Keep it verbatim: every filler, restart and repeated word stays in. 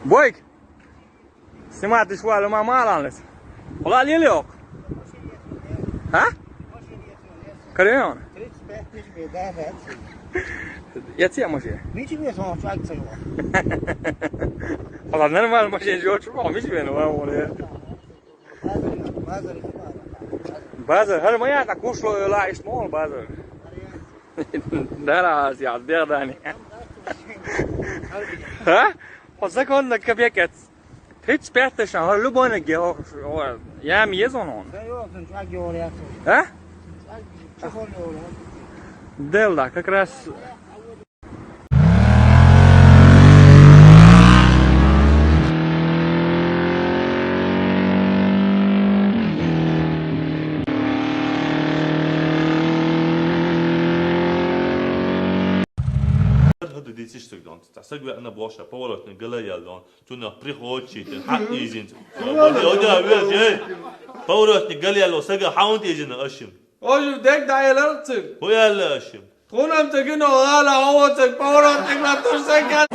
Boyk! Snimat dış wala ma mal alnys. Ola lili yok. Ha? Kırıyorsun. Yatsı ya maşe. Niçin bir sonuç açık var? Ola normal maşe yok, çok olmuş benim, var onu ya. Bazı, her maya da kuşlu öyle işte, ne ol bazı. Dara az ya, der dani. Ha? O zakon da kapiyeket. Hiç perte şan, ha, любой ноги, о, о, я мне зон он. Да, ё, ты как говорят. А? Чего не говорят? Дел, да, как раз. Hadi dişiş sökdü. Саг веана боша, поворотный галаял он. Цунах приходчи, хьаъ изин. Ода, ода, веш, эй! Поворотный галаял сага хьаунт изин ашим. Ожу дег дайлар цин. Ху яла ашим. Хунам тагин огъала овоцаг поворотный на турсага.